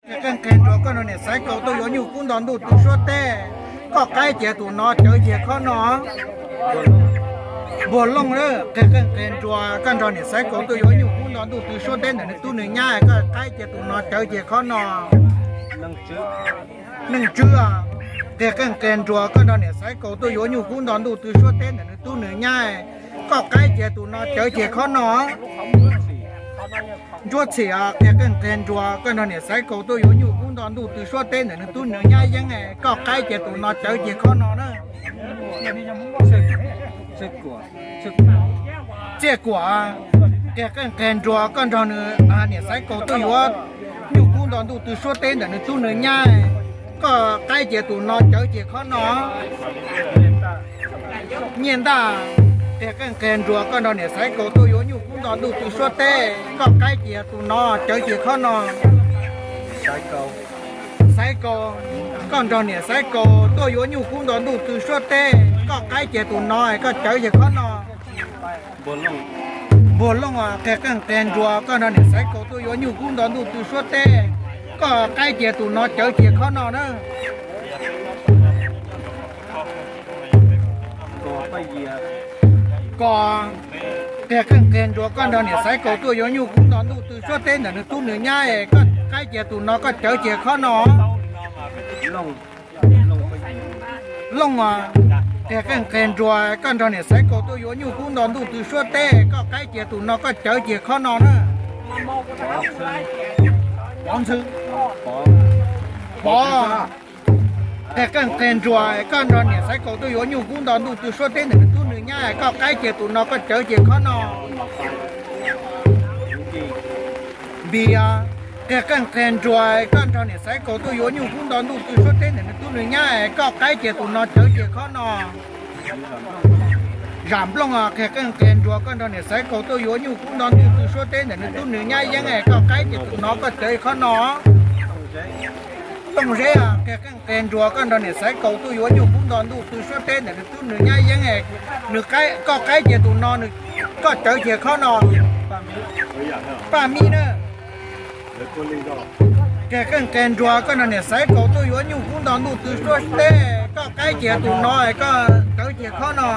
Qia qeej qia nruas koj nrog niam Xaiv Kaus tuaj yuav nyuj kub nto ntuj tw suab teb, koj qaib cia tus no cawv cia khob no. Npuag Looj, qia qeej qia nruas koj nrog niam Xaiv Kaus tuaj yuav nyuj kub nto ntuj tw suab teb ntawm nws tub nws nyab, koj qaib cia tus no cawv cia khob no. Neej Tswb, qia qeej qia nruas koj nrog niam Xaiv Kaus tuaj yuav nyuj kub nto ntuj tw suab teb ntawm nws tub nws nyab, koj qaib cia tus no cawv cia khob no. Ntsuab Txhim, qia qeej qia nruas koj nrog niam Xaiv Kaus tuaj yuav nyuj kub nto ntuj tw suab teb ntawm nws tub nws nyab yeeb, koj qaib cia tus no cawv cia khob no na. Txiaj Kuam, qia qeej qia nruas koj nrog nws niam Xaiv Kaus tuaj yuav nyuj kub nto ntuj tw suab teb ntawm nws tub nws nyab, koj qaib cia tus no cawv cia khob no. Nyiaj Ntaj, qia qeej qia nruas koj nrog niam Xaiv Kaus tuaj yuav nyuj kub nto ntuj tw suab teb, koj qaib cia tus no cawv cia khob no. Xaiv Kaus, koj nrog niam Xaiv Kaus tuaj yuav nyuj kub nto ntuj tw suab teb, koj qaib cia tus no, koj cawv cia khob no. Npuag Looj, qia qeej qia nruas koj nrog niam Xaiv Kaus tuaj yuav nyuj kub nto ntuj tw suab teb, koj qaib cia tus no cawv cia khob no na. Kos, qia qeej qia nruas koj nrog niam Xaiv Kaus tuaj yuav nyuj kub nto ntuj tw suab teb ntawm nws tub nws nyab, koj qaib cia tus no koj cawv cia khob no. Looj, qia qeej qia nruas koj nrog niam Xaiv Kaus tuaj yuav nyuj kub nto ntuj tw suab teb, koj qaib cia tus no koj cawv cia khob no na. Pov, qia qeej qia nruas koj nrog niam Xaiv Kaus tuaj yuav nyuj kub nto ntuj tw suab teb ntawm nws tub nws nyab, koj qaib cia tus no koj cawv cia khob no. Npias, qia qeej qia nruas koj nrog niam Xaiv Kaus tuaj yuav nyuj kub nto ntuj tw suab teb ntawm nws tub nws nyab, koj qaib cia tus no cawv cia khob no. Zam Nplooj, qia qeej qia nruas koj nrog niam Xaiv Kaus tuaj yuav nyuj kub nto ntuj tw suab teb ntawm nws tub nws nyab yeeb, koj qaib cia tus no koj cawv khob no. Tooj Zeb, qia qeej qia nruas koj nrog niam Xaiv Kaus tuaj yuav nyuj kub nto ntuj tw suab teb ntawm nws tub nws nyab yeeb, nws, koj qaib cia tus no, koj cawv cia khob no. Paj Mib na, qia qeej qia nruas koj nrog niam Xaiv Kaus tuaj yuav nyuj kub nto ntuj tw suab teb, koj qaib cia tus no, koj cawv cia khob no.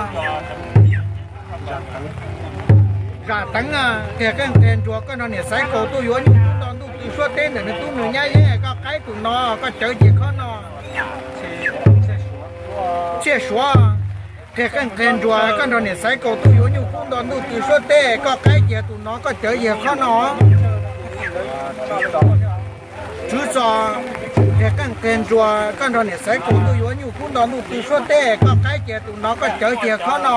Zam Teev, qia qeej qia nruas koj nrog niam Xaiv Kaus tuaj yuav nyuj kub nto ntuj tw suab teb ntawm nws tub nws nyab yeeb, koj qaib tus no, koj cawv cia khob no. Txhiaj Suav, qia qeej qia nruas koj nrog niam Xaiv Kaus tuaj yuav nyuj kub nto ntuj tw suab teb, koj qaib cia tus no, koj cawv cia khob no. Tswv Txos, qia qeej qia nruas koj nrog niam Xaiv Kaus tuaj yuav nyuj kub nto ntuj tw suab teb, koj qaib cia tus no, koj cawv cia khob no.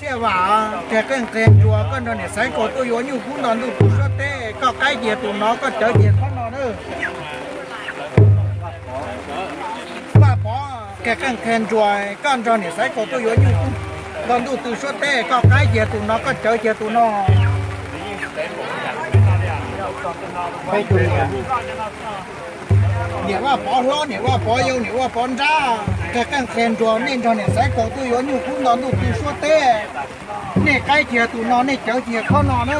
Txhiaj Vam, qia qeej qia nruas koj nrog niam Xaiv Kaus tuaj yuav nyuj kub nto ntuj tw suab teb, koj qaib cia tus no, koj cawv cia khob no na. Vaj Pov, qia qeej qia nruas koj nrog niam Xaiv Kaus tuaj yuav nyuj kub nto ntuj tw suab teb, koj qaib cia tus no, koj cawv cia tus no. Niam Vaj Pov hlob, niam Vaj Pov yau, niam Vaj Pov nrab, qia qeej qia nruas nej nrog niam Xaiv Kaus tuaj yuav nyuj kub nto ntuj tw suab teb, nej qaib cia tus no, nej cawv cia khob no na.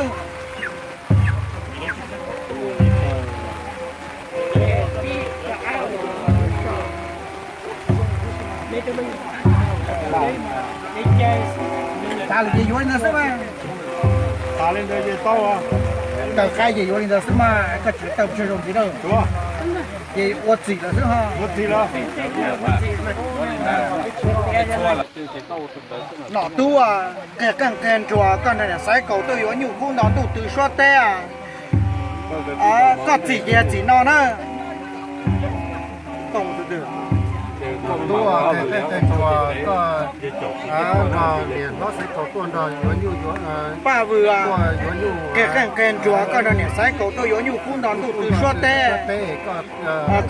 Tas lawm ces yuav li ntawd xwb mas. Tawm qab ces yuav li ntawd xwb mas, koj tsis tawm tseg zoo ntxiv na. Ces ua txim lawm xwb ho. Nom Tub, qia qeej qia nruas koj nrog niam Xaiv Kaus tuaj yuav nyuj kub nto ntuj tw suab teb, koj txim ces txim no na. Nom Tub, qia qeej qia nruas koj nrog niam hlob Xaiv Kaus tuaj nrog yuav nyuj, Paj Vwm, qia qeej qia nruas koj nrog niam Xaiv Kaus tuaj yuav nyuj kub nto ntuj tw suab teb,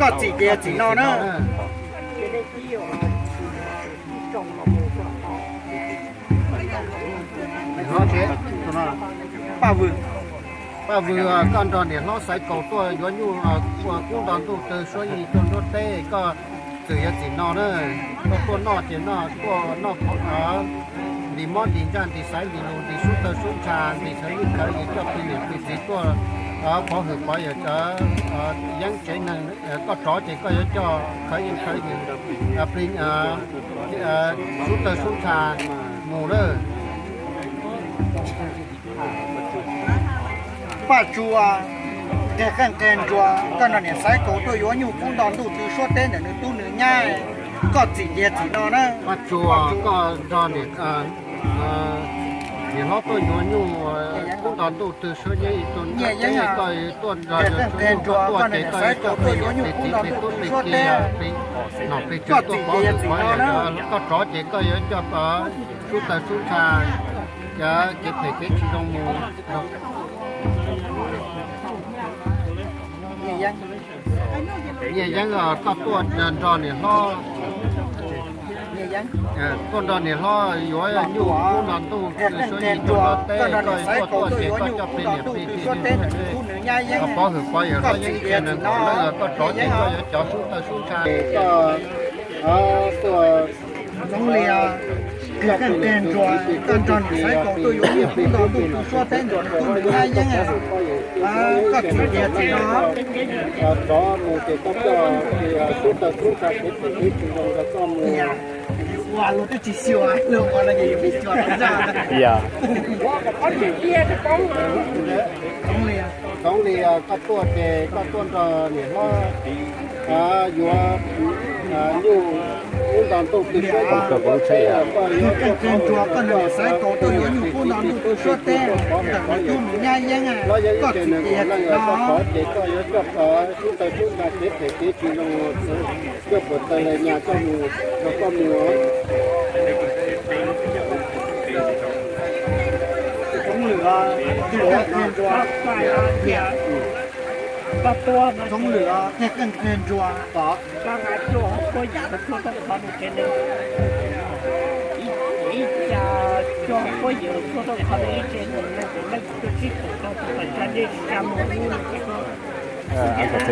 koj txim ces txim no na. Paj Vwm, Paj Vwm, koj nrog niam hlob Xaiv Kaus tuaj yuav nyuj kub nto ntuj tw suab yig tuaj nruab teb, koj txim yuav txim no na. Koj tuaj noj ces noj, tuaj noj ntim mob ntim ntsaj ntim xaiv ntim lus ntim sub tawg sub ntsha ntim xaiv lwj kawv es coj plig niam plig txiv tuaj Pov hwm pov yawm, yeeb tsev neeg, koj rov ces koj yuav coj khawv yeej khawv yws, plig, sub tawg sub ntsha mus lawm. Paj Tsua, nqeg qeej nqeg nruas, koj nrog niam Xaiv Kaus tuaj yuav nyuj kub nto ntuj tw suab teb ntawm nws tub nws nyab, koj txim tias txim no na. Paj Tsua, koj nrog niam hlob tuaj yuav nyuj kub nto ntuj tw suab teb ntawm nws tub nws nyab, koj tuaj nrog niam Xaiv Kaus tuaj yuav nyuj kub nto ntuj tw suab teb, koj txim tias txim no na. Koj rov ces koj yuav coj sub tawg sub ntsha, kev phem kev tsis zoo mus. Nyiaj Yeeb, koj tuaj nrog niam hlob, tuaj nrog niam hlob yuav nyuj kub nto ntuj tw suab teb, koj tuaj ces koj coj plig niam plig txiv, pov hwm pov yawm hlob yeeb tsev neeg nkaus leej, koj rov ces koj yuav cov sub tawg sub ntsha, koj tuaj Txoov Lis, nqeg qeej nqeg nruas, koj nrog niam Xaiv Kaus tuaj yuav nyuj kub nto ntuj tw suab teb ntawm nws tub nws nyab Yeeb, koj txim tias txim no. Rov mus ces koj coj sub tawg sub ntsha kev phem kev tsis zoo rau koj mus. Ua luag twb tsis xyuas, luag ua no ces yus tsis xyuas. Txoov Lis, koj tuaj ces koj tuaj nrog niam hlob yuav nyuj kub nto ntuj tw suab teb, koj yuav coj sub tawg sub ntsha kev phem kev tsis zoo rau koj mus. Txoov Lis, koj tuaj ces koj yuav coj sub tawg sub ntsha kev phem kev tsis zoo, coj puas tawg le nyas coj mus rau koj mus. Txoov Lis, nqeg qeej nqeg nruas, Txoov Lis, nqeg qeej nqeg nruas,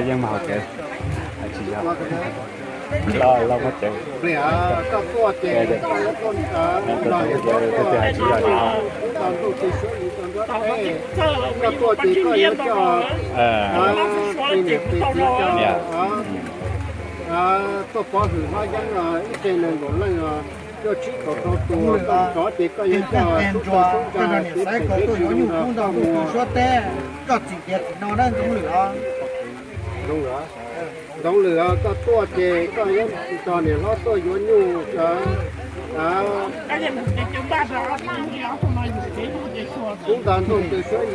Yeeb mas hauv tsev, tsis yog. Los muab tsev. Koj tuaj ces koj yuav tuaj nrog niam hlob tuaj yuav nyuj kub nto ntuj tw suab teb, koj tuaj ces koj yuav coj plig niam plig txiv, coj tuaj pov hwm hlob Yeeb ib tsev neeg nkaus leej, coj tsib kaum rau tus, koj rov ces koj yuav coj sub tawg sub ntsha kev phem kev tsis zoo rau koj mus. Koj txim tias txim no na Txoov Lis os. Txoov Lis, koj tuaj ces koj yuav nrog niam hlob tuaj yuav nyuj kub nto ntuj tw suab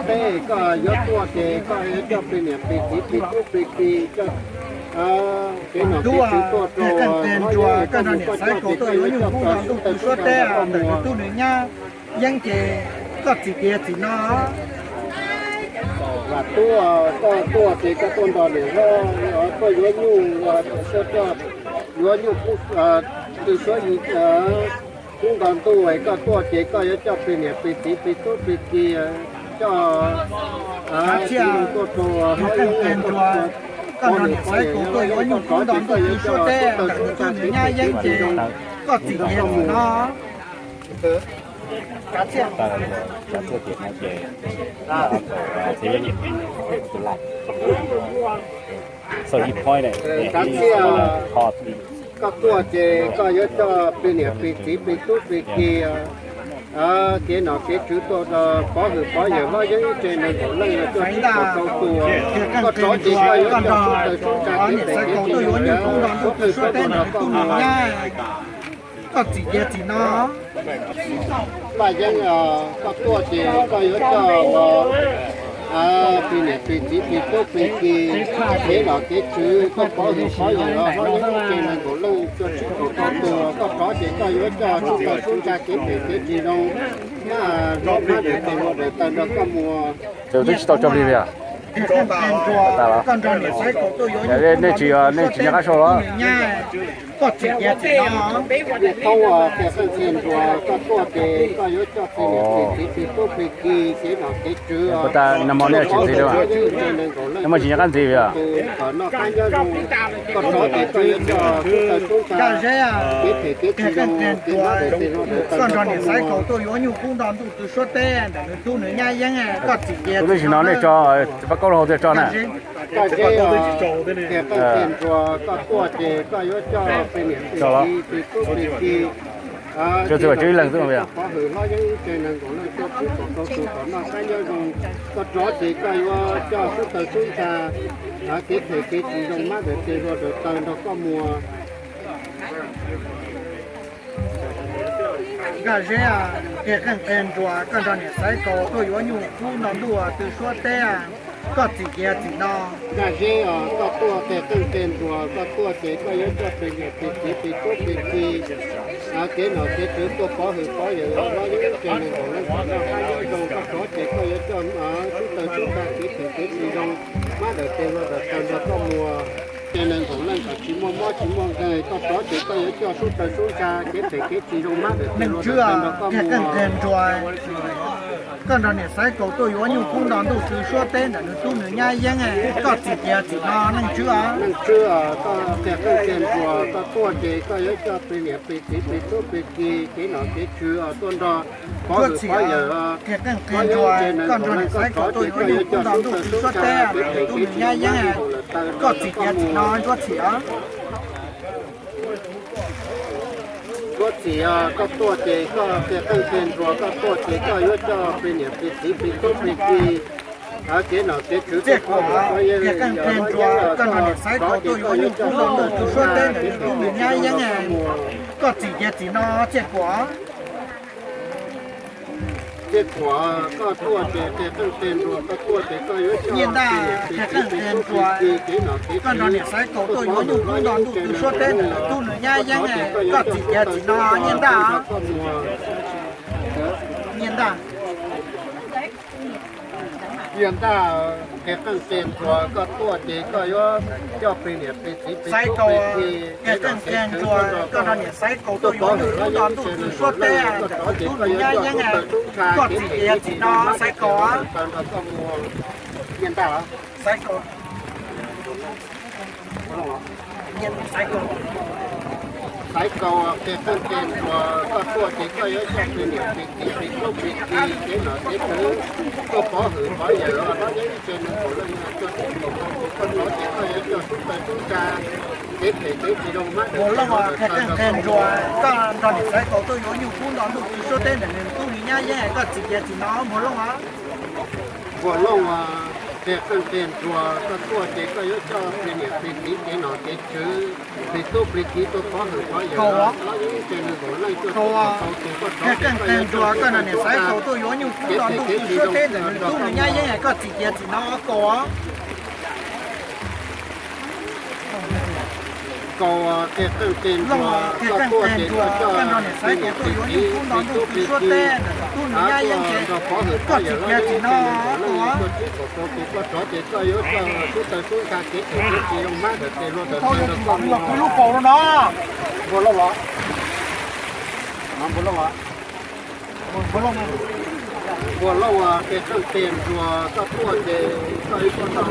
teb, koj yuav tuaj ces koj yuav coj plig niam plig txiv plig tub plig ki, coj kev nom kev tswv tuaj rau hlob Yeeb, koj mus koj coj ces koj yuav coj sub tawg sub ntsha rau koj mus. Yeeb ces koj txim tias txim no. Vam Tub, koj tuaj ces koj tuaj nrog niam hlob tuaj yuav nyuj, yuav nyuj tw suab kub nto ntuj, koj tuaj ces koj yuav coj plig niam plig txiv plig tub plig ki, coj txiv tuaj rau hlob Yeeb, koj nrog niam Xaiv Kaus tuaj yuav nyuj kub nto ntuj tw suab teb ntawm nws tub nws nyab Yeeb ces koj txim tias txim no. Tsav Txhiaj, koj tuaj ces koj yuav coj plig niam plig txiv plig tub plig ki, kev nom kev tswv tuaj rau pov hwm pov yawm hlob Yeeb ib tsev neeg nkaus leej, coj tsib kaum rau tus, koj rov ces koj yuav coj sub tawg sub ntsha kev phem kev tsis zoo rau koj mus. Koj txim tias txim no. Paj Yeeb, koj tuaj ces koj yuav coj plig niam plig txiv plig tub plig ki, kev nom kev tswv tuaj pov hwm pov yawm hlob Yeeb ib tsev neeg nkaus leej, coj tsib kaum rau tus, koj rov ces koj yuav coj sub tawg sub ntsha kev phem kev tsis zoo, hmab dawm tes hluas dawm taw nrog koj mus. Ces twb tsis tau cog plig li as. Koj nrog niam Xaiv Kaus tuaj yuav nyuj, nej tsis, nej tsis nco qab sau los? Koj txiv kiag txiv no. Thoob, Qia Qeej Qia Nruas, koj tuaj ces koj yuav coj plig niam plig txiv plig tub plig ki, kev nom kev tswv, nej muaj tsis nco qab ntxiv os. Koj rov ces koj yuav coj sub tawg sub ntxa, kev phem kev tsis zoo, kev mab dawm tes hlo dawm taw nrog koj muag. Koj nrog niam Xaiv Kaus tuaj yuav nyuj kub nto ntuj tw suab teb ntawm nws tub nws nyab yeeb, koj txiv kiag txiv no. Nej tso, Pab Kaub Lauj thiaj tso na. Koj Qia Qeej Qia Nruas, koj tuaj ces koj yuav coj plig niam plig txiv plig tub plig ki, kev nom kev tswv, koj pov hwm hlob yeeb tsev neeg nkaus leej tuaj pub kom tau tus kom noj qab nyob zoo. Koj rov ces koj yuav coj sub tawg sub ntxa, kev phem kev tsis zoo mab dawm tes hlo dawm taw nrog koj muag. Nkaj Zeb, Qia Qeej Qia Nruas, koj nrog niam Xaiv Kaus tuaj yuav nyuj kub nto ntuj tw suab teb, koj txiv kiag txiv no. Nkaj Zeb, koj tuaj, Qia Qeej Qia Nruas, koj tuaj ces koj yuav coj plig niam plig txiv plig tub plig ki, kev nom kev tswv, tuaj pov hwm pov yawm hlob yeeb tsev neeg nkaus leej kom noj qab nyob zoo. Koj rov ces koj yuav coj sub tawg sub ntxa, kev phem kev tsis zoo mab dawm tes hlo dawm taw nrog koj muag. Tsev neeg nkaus leej kom tsis muaj mob tsis muaj nqaij, koj rov ces koj yuav coj sub tawg sub ntxa, kev phem kev tsis zoo mab dawm tes hlo dawm taw nrog koj muag. Koj nrog niam Xaiv Kaus tuaj yuav nyuj kub nto ntuj tw suab teb ntawm nws tub nws nyab yeeb, koj txiv kiag txiv no. Neej Tswb, koj Qia Qeej Qia Nruas, koj tuaj ces koj yuav coj plig niam plig txiv plig tub plig ki, kev nom kev tswv tuaj nrog pov hwm pov yawm. Qia Qeej Qia Nruas, koj nrog niam Xaiv Kaus tuaj yuav nyuj kub nto ntuj tw suab teb ntawm nws tub nws nyab yeeb, koj txiv kiag txiv no. Ntsuab Txhim, Ntsuab Txhim, koj tuaj ces koj Qia Qeej Qia Nruas, koj tuaj ces koj yuav coj plig niam plig txiv plig tub plig ki, kev nom kev tswv tuaj pov hwm pov yawm. Qia Qeej Qia Nruas, koj nrog niam Xaiv Kaus tuaj yuav nyuj kub nto ntuj tw suab teb ntawm nws tub nws nyab yeeb, koj txiv kiag txiv no. Txiaj Kuam, Txiaj Kuam, koj tuaj ces Qia Qeej Qia Nruas, koj tuaj ces koj yuav coj plig niam plig txiv plig tub plig ki, kev nom kev tswv tuaj pov hwm pov yawm. Nyiaj Ntaj, koj nrog niam Xaiv Kaus tuaj yuav nyuj kub nto ntuj tw suab teb ntawm nws tub nws nyab yeeb, koj txiv kiag txiv no. Nyiaj Ntaj, Nyiaj Ntaj, Qia Qeej Qia Nruas, koj tuaj ces koj yuav coj plig niam plig txiv plig tub plig ki, Qia Qeej Qia Nruas, koj nrog niam Xaiv Kaus tuaj yuav nyuj kub nto ntuj tw suab teb ntawm nws tub nws nyab yeeb, koj txiv kiag txiv no. Xaiv Kaus, Nyiaj Ntaj, Xaiv Kaus, Xaiv Kaus, Qia Qeej Qia Nruas, koj tuaj ces koj yuav coj plig niam plig txiv plig tub plig ki, kev nom kev tswv tuaj pov hwm pov yawm, hlob yeeb tsev neeg nkaus leej tuaj pub kom tau tus, koj rov ces koj yuav coj sub tawg sub ntxa, kev phem kev tsis zoo mab dawm tes hlo dawm taw nrog koj muag. Koj nrog niam Xaiv Kaus tuaj yuav nyuj kub nto ntuj tw suab teb ntawm nws tub nws nyab yeeb, koj txiv kiag txiv no. Npuag Looj, Npuag Looj, Qia Qeej Qia Nruas, koj tuaj ces koj yuav coj plig niam plig txiv kev nom kev tswv plig tub plig ki tuaj pov hwm pov yawm, hlob yeeb tsev neeg nkaus leej tuaj pub kom tau tus, koj rov ces koj yuav coj sub tawg sub ntxa, kev phem kev tsis zoo mab dawm tes hlo dawm taw nrog koj muag. Npuag Looj, Qia Qeej Qia Nruas, koj nrog niam Xaiv Kaus tuaj yuav nyuj kub nto ntuj tw suab teb ntawm nws tub nws nyab yeeb, koj txiv kiag txiv no. Kaus, Kaus, Qia Qeej Qia Nruas, koj tuaj ces koj coj plig niam plig txiv plig tub plig ki, nrog pov hwm pov yawm, hlob yeeb tsev neeg nkaus leej tuaj pub kom tau tus, koj rov ces koj yuav coj sub tawg sub ntxa, kev phem kev tsis zoo mab dawm tes hlo dawm taw nrog koj muag. Npuag Looj, Npuag Looj, Qia Qeej Qia Nruas, koj tuaj ces koj yuav coj